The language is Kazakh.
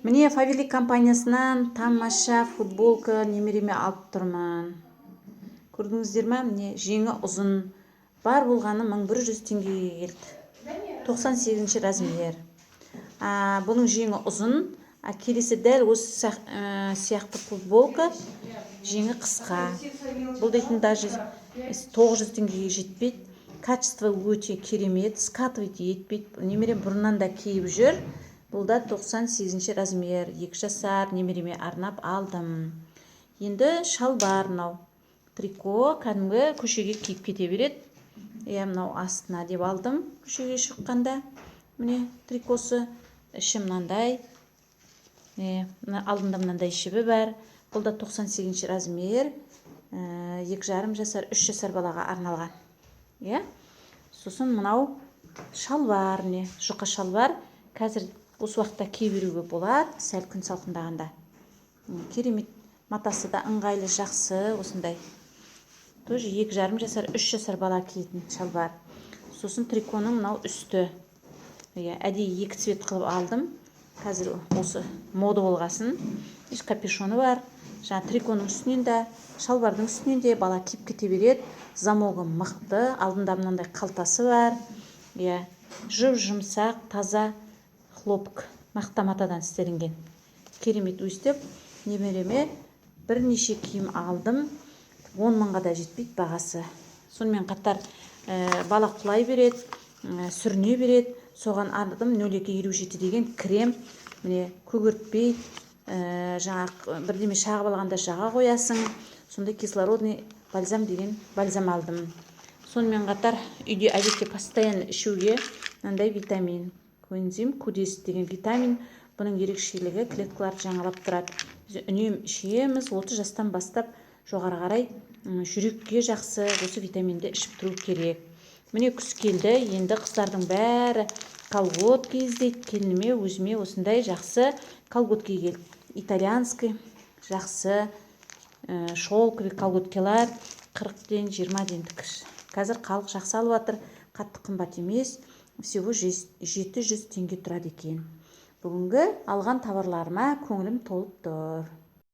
Міне, Фаберлик компаниясынан тамаша футболка немереме алып тұрмын. Көрдіңіздер ма? Міне, жеңі ұзын. Бар болғаны 1100 теңгеге келді. 98 размер. Бұның жеңі ұзын, а келесі дәл осы сияқты футболка жеңі қысқа. Бұл дейтін даже 900 теңгеге жетпейді. Качество өте керемет, скатывать етпейді. Немерем бұрыннан да киіп жүр. Бұл да 98 размер, 2 жасар немереме арнап алдым. Енді шалбар мынау. Трико, кәдімгі көшеге киіп кете береді. Иә, мынау астына деп алдым көшеге шыққанда. Міне, трикосы, іші мынандай. Міне, мына алдында мынандай жібі бар. Бұл да 98 размер. 2,5 жасар, 3 жасар балаға арналған. Иә? Сосын мынау шалбар, міне, жұқа шалбар. Қазір осы уақытта кие беруге болады, сәл күн салқындағанда. Керемет, матасы да ыңғайлы, жақсы, осындай. Тоже 2,5 жасар, 3 жасар бала киетін шалбар. Сосын триконың мынау үсті. Иә, әдейі екі цвет қылып алдым. Қазір осы мода болғасын. Еш капюшоны бар. Жаңа триконың үстінен де, шалбардың үстінен де бала киіп кете береді. Замогы мықты, алдында мынандай қалтасы бар. Иә, жұп жұмсақ, таза хлопок, мақта матадан істелінген. Керемет. Өстіп немереме бірнеше киім алдым. 10 мыңға да жетпейді бағасы. Сонымен қатар бала құлай береді, сүріне береді. Соған алдым 0257 деген крем. Міне, көгертпейді, жаңағы бірдеме шағып алғанда жаға қоясың. Сондай кислородный бальзам деген бальзам алдым. Сонымен қатар үйде әдетте постоянно ішуге мынандай витамин, коэнзим Q10 деген витамин. Бұның ерекшелігі, клеткаларды жаңалап тұрады. Біз үнемі ішеміз. 30 жастан бастап жоғары қарай жүрекке жақсы, осы витаминді ішіп тұру керек. Міне, күз келді, енді қыздардың бәрі колготки іздейді. Келініме, өзіме осындай жақсы колготки келді, итальянский, жақсы шелковый колготкилар, 40-ден 20 дендік. Қазір халық жақсы алып жатыр, қатты қымбат емес, всего 700 теңге тұрады екен. Бүгінгі алған товарларыма көңілім толып тұр.